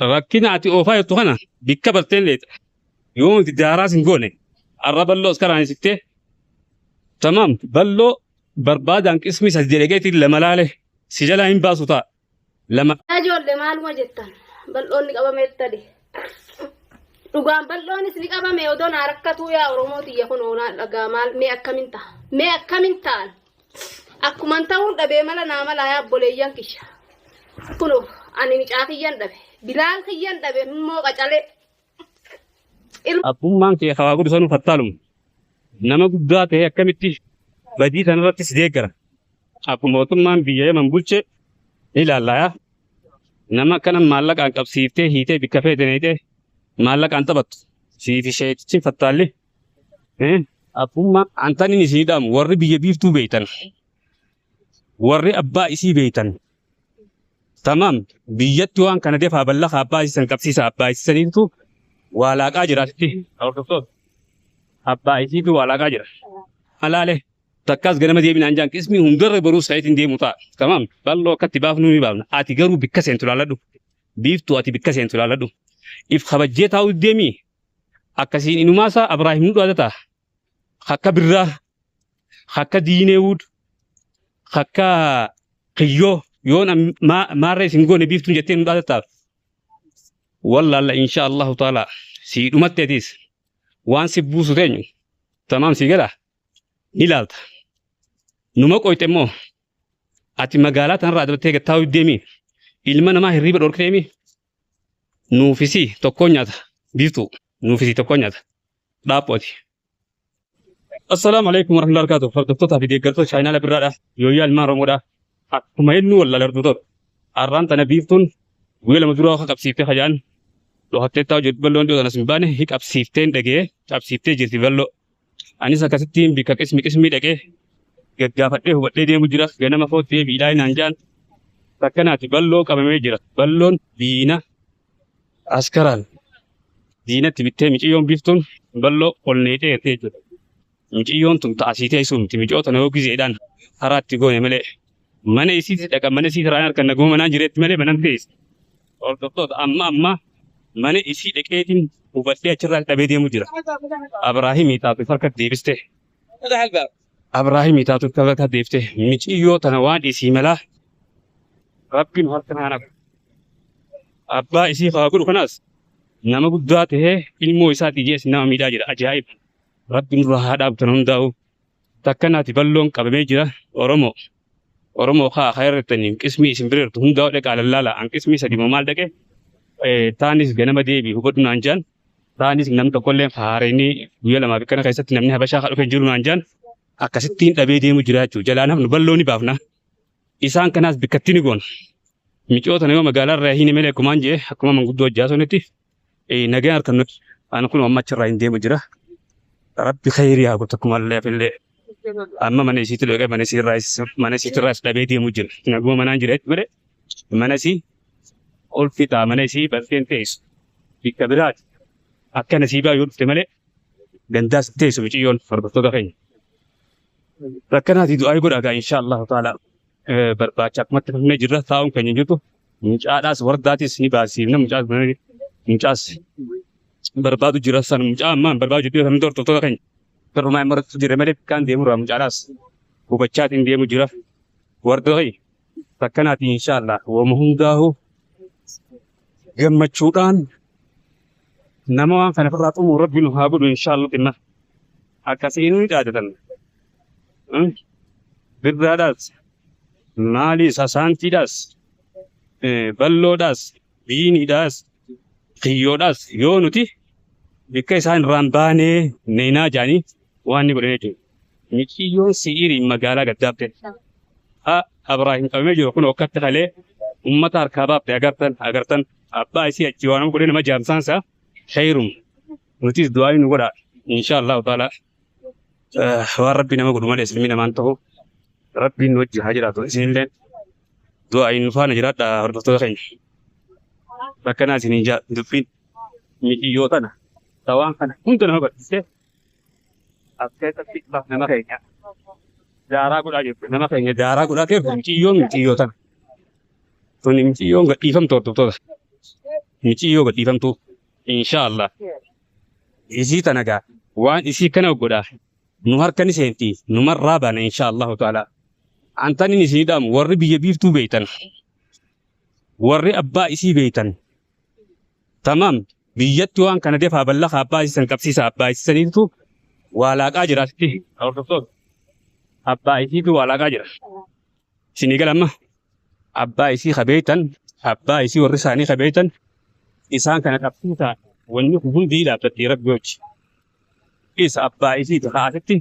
Rakkina ati oofaa jirtu kana bikka barteen leexa. Yoo nuti daaraas hin goone arra balloo as karaan sittee tamaam balloo barbaadaan qismii sadi jedhegeetiin lama laale si jalaa hin baasu ta'a. Lama. Ijoollee maaluma jettan bal'oon ni qabame tadi. Dhugaan bal'oonis ni qabame odoo naa rakkatuu yaa Oromoo tiyya kun oonaa dhagaa maal mee akkamin ta'a mee akkamin ta'an akkuman ta'uun dhabee mala naa malaa yaa obboleeyyan kiyya kunoo ani micaa kiyyan dhabe bilaal kiyyan dhabe immoo qacalee. Abbummaan kee hawaa godhu sanuu fattaaluma. Nama guddaa ta'ee akkamitti badii sanarratti si deeggara. Akkuma mootummaan biyya Yaman bulche ni ilaallaa. Nama akkana maallaqaan qabsiiftee hiitee bikka feete neeyxee maallaqaan taphattu. Siifi sheekichi fattaalli. Abbummaa antaniin isinii dhaamu warri biyya biiftuu beeytan. Warri abbaa isii beeytan. Tamaam biyyatti waan kana defaa ballaqa abbaa isii san qabsiisa abbaa isii saniitu waa laaqaa jira asitti hordoftoota. Abbaa isiitu waa laaqaa jira. Alaale takkaas ganama deebinaan jaan qismii hundarra boruu sa'iitiin deemu ta'a. Tamaam bal'oo akkatti baafnu ni baafna. Ati garuu bikka seentu laaladhu. Biiftuu ati bikka seentu laaladhu. If kabajjee taa'uu deemii akkasiin inumaasaa Abraahim nu dhaadata. Akka birraa akka diineewud akka kiyyoo yoon maarra isin goone biiftuun jettee nu dhaadattaaf. Wallaalla insha Allahu ta'ala sii dhumatte atis waan si buusu teenyu tamaam sii gala ni laalta. Numa qoyxe immoo ati magaalaa tanarraa adabattee gattaa'uu deemi ilma namaa hirriiba dhorkiteemi nuufisii tokkoon nyaata biiftuu nuufisii tokkoon nyaata dhaaphooti. Assalaamu alaikum warahmatullahi wabarakatuh. Hordoftootaa fi deeggartoota chaayinaala birraadha. Yooyyaa ilmaan Oromoodha. Akkuma ennuu wallaale hordoftoota. Har'aan tana biiftuun guyyaa lama dura akka qabsiiftee hajaan dhokattee taa'u jirti bal'oon dhiyoo tanas hin baane hi qabsiifteen dhagee qabsiiftee jirti bal'oo. Anis akkasittiin bikka qismi qismii dhaqee gaggaafadhee hubadhee deemu jira. Ganama kootti deebi'i naan jaan. Takkanaati bal'oo qabamee jira. Bal'oon diina askaraan diinatti bittee miciyyoon biiftuun bal'oo ol neexee ertee jechuudha. Miciyyoon tun ta'asii teessuu miti. Miciyoo tana yoo gizeedhaan karaa itti goone malee mana isiitti dhaqan mana isii irraa harkan naguma manaan jireetti malee manan teessu. Hordoftoota amma amma mana isii dhaqeetiin hubadhee achirraa dhabee deemu jira. Abraahimii taatu harka deebiste. Abraahimii taatu harka deebiste. Miciyyoo tana waan isii malaa Rabbiin harka naa naqu. Abbaa isii haa godhu kanaas nama guddaa tahee ilmoo isaatii jees nama miidhaa jira. Ajaa'ib! Rabbi nurraa haa dhaabu tana hundaa'u. Takkanaati balloon qabamee jira. Oromoo. Oromoo kaa hayarrettaniin qismii isin bira jirtu hundaa'u dhaqaa lallaala. An qismii sadi moo maal dhaqe taanis ganama deebi hubadhu naan jaan. Taanis namni tokkollee haareenii guyyaa lamaa fi kana keessatti namni habashaa haa dhufe jiru naan jaan. Akkasittiin dhabee deemu jira jechuudha. Jalaan hafnu balloo ni baafna. Isaan kanaas bikkatti ni goona. Micoo tana yoo magaalaa irraa hin malee akkumaan jee akkuma manguddoo hojjaa sunitti nagaan harkan nuti ani kun amma achirraa hin deemu jira. Rabbi khayrii haa godhu akkuma illee hafillee. Amma mana isiitti dhaqee mana isii irraa mana isiitti irraas dhabee deemu jira. Naguma manaan jira jechuudha malee mana isii ol fixaa mana isii balteen teessu bikka biraati. Akka nasiibaa yoo dhufte malee gandaas teessu miciyyoon hordoftoota keenya. Rakkanaati du'aa godhaa gaa insha Allahu ta'ala barbaacha akkumatti fufnee jirra taa'uun keenya hin jirtu mucaadhaas wardaatis ni baasiifna mucaas mucaas barbaadu jira san mucaa ammaa barbaadu jirtu kan hordoftoota keenya firrumaa hin maratu jira malee kaan deemurraa mucaadhaas hubachaatiin deemu jira warda rakkanaati insha Allah wama hundaahu gammachuudhaan nama waan kana ofirraa xumuru rabbi nu haa godhu insha Allah dhimma akkasiin ni dhaadatan birraadhaas maaliis asaantiidhaas balloodhaas biiniidhaas kiyyoodhaas yoo nuti bikka isaan irraan baanee neenaa jaanii waan ni godhan jechuudha. Miciyyoon si'iriin magaalaa gaddaabte. Ha Abraahim qabamee jiru kun okkatti kalee ummata harkaa baafte agartan agartan abbaa isii achi waan godhee nama jaamsaan isaa khayrum nutis du'aa nu godha insha Allahu ta'ala waan rabbi nama godhu malee ilmi namaan ta'u rabbiin nu wajji haa jiraatu isinillee du'aa nu faana jiraadha hordoftoota keenya bakkanaa isiniin jaa dubbiin miciyyoo tana tawaan kana hunda nama barsiiste as keessatti nama keenya daaraa godhaa jirtu. Nama keenya daaraa godhaa jirtu miciyyoon miciyyoo tana. Tuni miciyyoon gadhiifamtu hordoftoota. Miciyyoo gadhiifamtu insha Allah. Isii tana gaa waan isii kana godha nu harka ni seenti numarraa baana insha Allahu ta'ala. Antanin isinii dhaamu warri biyya biiftuu beeytan warri abbaa isii beeytan tamaam biyyatti waan kana defaa ballaqa abbaa isii san qabsiisa abbaa isii saniitu waa laaqaa jira asitti hordoftoota abbaa isiitu waa laaqaa jira. Isinii gala amma abbaa isii ka beeytan abbaa isii warri isaanii ka beeytan isaan kana qabsiisa wanni kun hundi dhaabbatti rabbi wajji. Isa abbaa isiiti ka asitti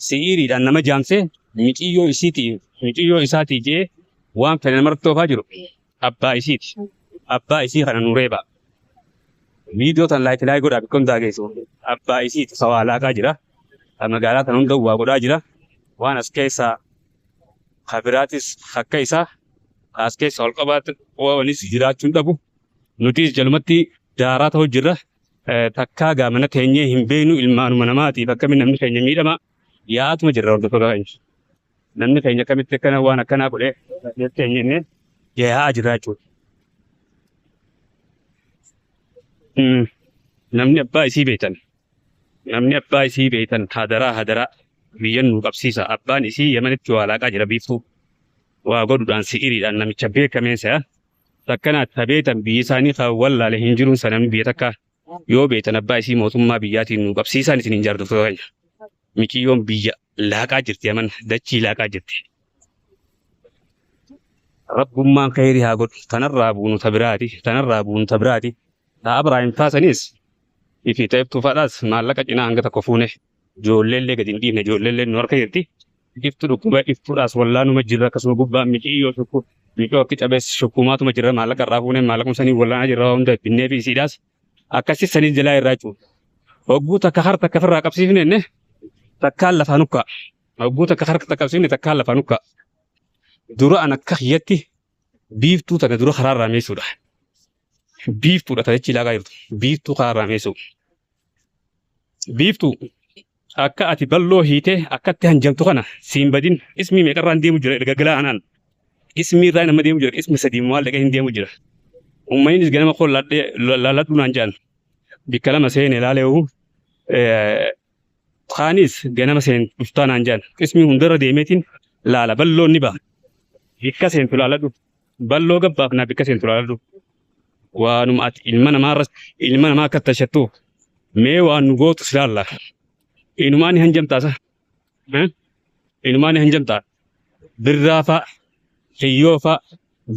si'iiriidhaan nama jaamsee miciyyoo isiitii miciyyoo isaatii jee waan fedhe namarratti oofaa jiru abbaa isiiti. Abbaa isii kana nu reeba. Viidiyoo tan like like godhaa bakka hundaa geessu. Abbaa isiiti ka waa laaqaa jira. Ka magaalaa tan hunda waa godhaa jira. Waan as keessaa ka biraatis akka isaa ka as keessa ol qabaatu wanis jiraachuun dhabu. Nutis jalumatti daaraa ta'u jirra. Takkaa gaa mana teenyee hin beeknu ilmaanuma namaatiif akkamiin namni keenya miidhama yaatuma jirra hordoftoota keenya. Namni keenya akkamitti akkana waan akkanaa godhee teenye innee yaa'aa jirra jechuudha. Namni abbaa isii beektan namni abbaa isii beektan hadaraa hadaraa biyyan nu qabsiisa. Abbaan isii Yamanitti waa laaqaa jira biiftuu waa godhuudhaan si'iriidhaan namicha beekameen se'a. Takkanaatti ha beektan biyyi isaanii kan wallaale hin jiruun sana namni biyya takka yoo beektan abbaa isii mootummaa biyyaatiin nu qabsiisaan isin hin jaardoftoota keenya. Miciyyoon biyya laaqaa jirti Yaman dachii laaqaa jirti. Rabbummaan kheyrii haa godhu. Tanarraa buunu ta biraati. Tanarraa buunu ta biraati. Ta Abraahim taasanis ifi ta iftuu fadhaas maallaqa cinaa hanga tokko fuune ijoolleellee gadi hin dhiifne ijoolleellee nu harka jirti. Iftu dhukkuba iftuudhaas wallaanuma jirra akkasuma gubbaa miciyyoo shukku micoo akki cabees shukkumaatuma jirra maallaqa irraa fuune maallaquma sanii wallaanaa jirra waa hunda binnee fi isiidhaas akkasi sanii jalaa irraa jechuudha. Hogguu takka har takka ofirraa qabsiifne inni takkaan lafaa nukkaa. Hogguu takka harka takka qabsiifne takkaan lafaa nukkaa. Dura an akka kiyyatti biiftuu tana dura karaarraa meessuudha. Biiftuudha ta jechi ilaagaa jirtu. Biiftuu karaarraa meessuu. Biiftuu akka ati balloo hiitee akkatti hanjamtu kana siin badin ismii meeqarraan deemu jira erga galaa anaan. Ismii irraa nama deemu jira ismi sadii maal dhaqee hin deemu jira. Uummannis ganama koo laalladhu naan jedhan. Bikka lama seene ilaaleewu kaanis ganama seen dhuftaa naan jedhan. Ismii hundarra deemeetiin laala balloon ni baha. Bikka seentu laaladhu. Balloo gabbaaf naa bikka seentu laaladhu. Waanuma ati ilma namaarra ilma namaa akka tashattuuf mee waan nu gootu si laalla. Inumaa ni hanjamtaa sa? Inumaa ni hanjamtaa? Birraa fa'a, Kiyyoo fa'a,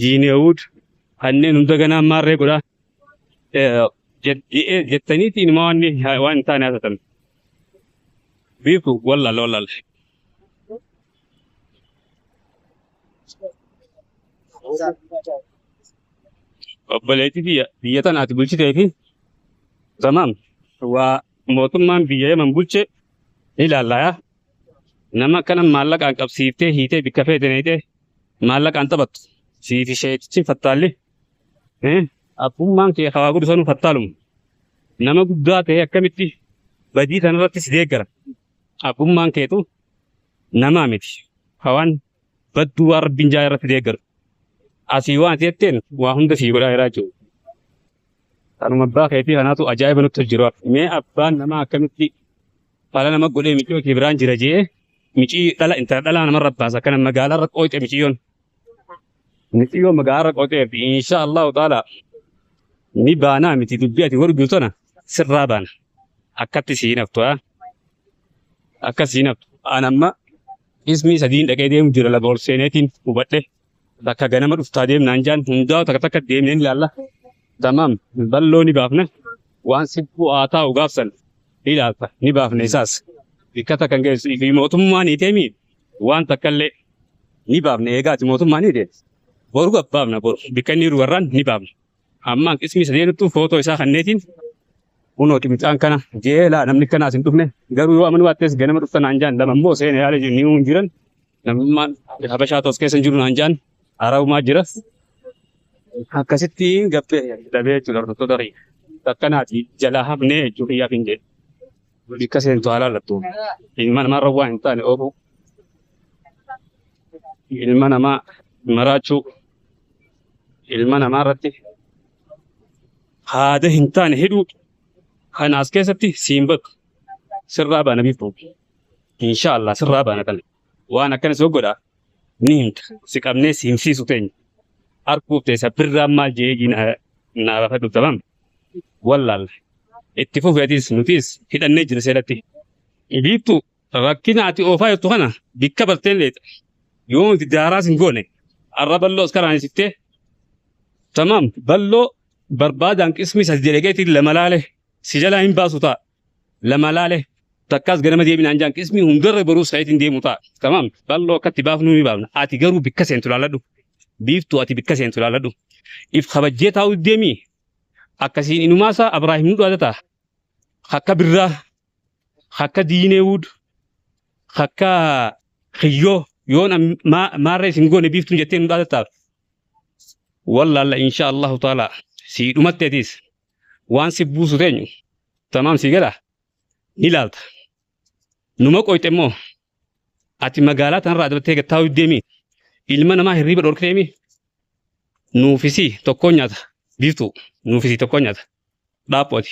Jiineewud kanneen hunda ganaa maarree godhaa jettaniiti inumaa waan waan hin taane haasatan. Biiftu wallaala wallaala. Obboleettii biyya biyya tana ati bulchitee fi tamaam waa mootummaan biyya Yaman bulche ni ilaallaa. Nama akkana maallaqaan qabsiiftee hiitee bikka feete neeyxee maallaqaan taphattu. Siifi sheetichi fattaalli. Abbummaan kee hawaa godhu sanuu fattaaluma. Nama guddaa ta'e akkamitti badii tanarratti si deeggara. Abbummaan keetu namaa miti. Hawaan badduu waan rabbiin jaa irratti deeggaru. Asii waan ati jetteen waa hunda sii godhaa jiraa jechuudha. Kanuma abbaa keetii kanaatu ajaa'iba nutti jiru. Mee abbaan namaa akkamitti dhala nama godhee miciyoo kee biraan jira jee micii dhala intala dhalaa namarra baasa akkana magaalarra qooyxe miciyyoon. Miciyyoon magaalarra qooyxeerti insha Allahu ta'ala ni baanaa miti dubbii ati godhu jirtu tana sirraa baana. Akkatti sii naftu haa. Akka sii naftu. An amma ismii sadiin dhaqee deemu jira lafa ol seeneetiin hubadhe. Bakka ganama dhuftaa deemnaan jaan hundaa takka takka deemnee ni ilaalla. Tamaam balloo ni baafna. Waan si bu'aa taa'u gaafsan ni ilaalta ni baafna isaas. Bikka takka hin geessu fi mootummaan hiiteemi waan takka illee ni baafna eegaati mootummaan hiite. Boru gabbaafna boru bikka inni jiru warraan ni baafna. Amma qismii sadeenuttuu footoo isaa kanneetiin kunooti mucaan kana jeelaa namni kanaas hin dhufne garuu yoo amanuu baattees ganama dhufta naan jaan lama immoo seene yaala jiru ni hin jiran namummaan habashaa tos keessa hin jiru naan jaan arabumaa jira akkasitti gabbee dhabee jechuudha hordoftoota kiyya akkanaati jalaa hafnee jechuu kiyyaaf hin jedhe bikka seentu haa laallattu ilma namaarra waan hin taane oofuu ilma namaa maraachuu ilma namaa irratti Haada hin taane hidhuu kana as keessatti siin bakka sirraa baana biiftuu. Insha Allah sirraa baana kana. Waan akkana si godha ni himta. Si qabnee si himsiisu teenya. Arguuf teessa birraan maal je'ee naa baafadhu tamam. Wallaalla. Itti fufi atis nutis hidhannee jira seeratti. Biiftuu rakkina ati oofaa jirtu kana bikka barteen leexa. Yoo nuti daaraas hin goone arra balloo as karaan siftee tamam balloo barbaadaan qismii sadi delegeetiin lama laale si jalaa hin baasu ta'a. Lama laale takkaas ganama deeminaan jaan qismii hundarra baruu sa'iitiin deemu ta'a. Tamam balloo akkatti baafnu ni baafna. Ati garuu bikka seentu laaladhu. Biiftuu ati bikka seentu laaladhu. If kabajjee taa'uu deemii akkasiin inumaasaa Abraahim nu dhaadata. Akka birraa akka diineewud akka kiyyoo yoon maarra isin goone biiftuun jettee nu dhaadattaaf. Wallaalla insha Allahu ta'ala sii dhumatteetis waan si buusu teenyu tamaam sii gala ni laalta. Numa qoyxe immoo ati magaalaa tanarraa adabattee gattaa'uu deemi ilma namaa hirriiba dhorkiteemi nuufisii tokkoon nyaata biiftuu nuufisii tokkoon nyaata dhaaphooti.